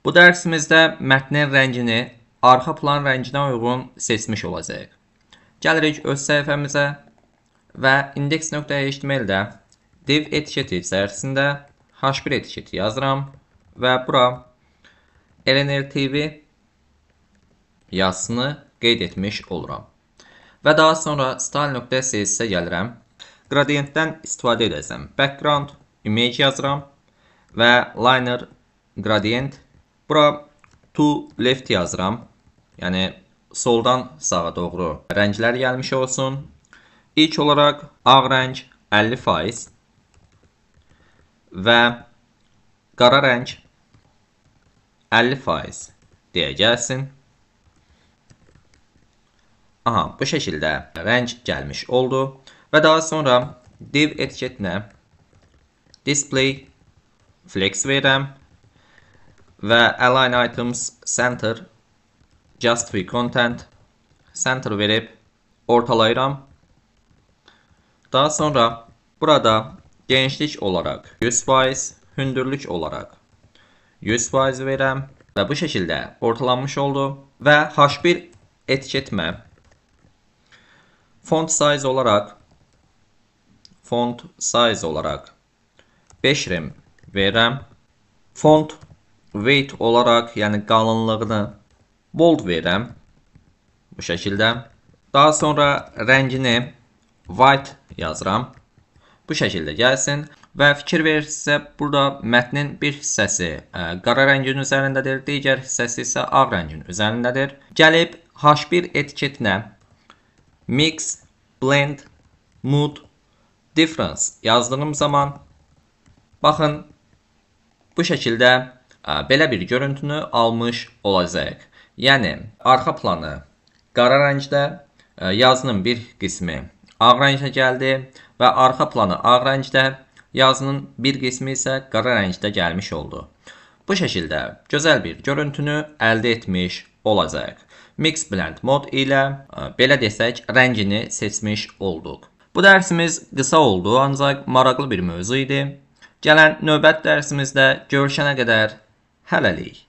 Bu dərsimizdə mətnin rəngini arxa plan rənginə uyğun seçmiş olacağıq. Gəlirik öz səhifəmizə və index.html-də div etiketi içərisində h1 etiketi yazıram və bura LNL TV yazısını qeyd etmiş oluram. Və daha sonra style.css-ə gəlirəm. Gradientdən istifadə edəcəm. Background image yazıram və linear gradient. Bura to left yazıram. Yəni soldan sağa doğru rənglər gəlmiş olsun. İlk olaraq ağ rəng 50% və qara rəng 50% deyə gəlsin. Aha, bu şəkildə rəng gəlmiş oldu və daha sonra div etiketinə display flex verirəm və align items center, justify content center verib ortalayıram. Daha sonra burada genişlik olaraq 100%, hündürlük olaraq 100% verirəm və bu şəkildə ortalanmış oldu və H1 etiketimə font size olaraq 5 rem verirəm. Font weight olaraq, yəni qalınlığını bold verirəm. Bu şəkildə. Daha sonra rəngini white yazıram. Bu şəkildə gəlsin və fikir verirsinizsə, burada mətnin bir hissəsi qara rəngin üzərindədir, digər hissəsi isə ağ rəngin üzərindədir. Gəlib H1 etiketinə mix blend mode difference yazdığım zaman, baxın, bu şəkildə belə bir görüntünü almış olacağıq. Yəni arxa planı qara rəngdə, yazının bir qismi ağ rəngdə gəldi və arxa planı ağ rəngdə, yazının bir qismi isə qara rəngdə gəlmiş oldu. Bu şəkildə gözəl bir görüntünü əldə etmiş olacağıq. Mix Blend Mode ilə belə desək, rəngini seçmiş olduq. Bu dərsimiz qısa oldu, ancaq maraqlı bir mövzu idi. Gələn növbət dərsimizdə görüşənə qədər hələlik.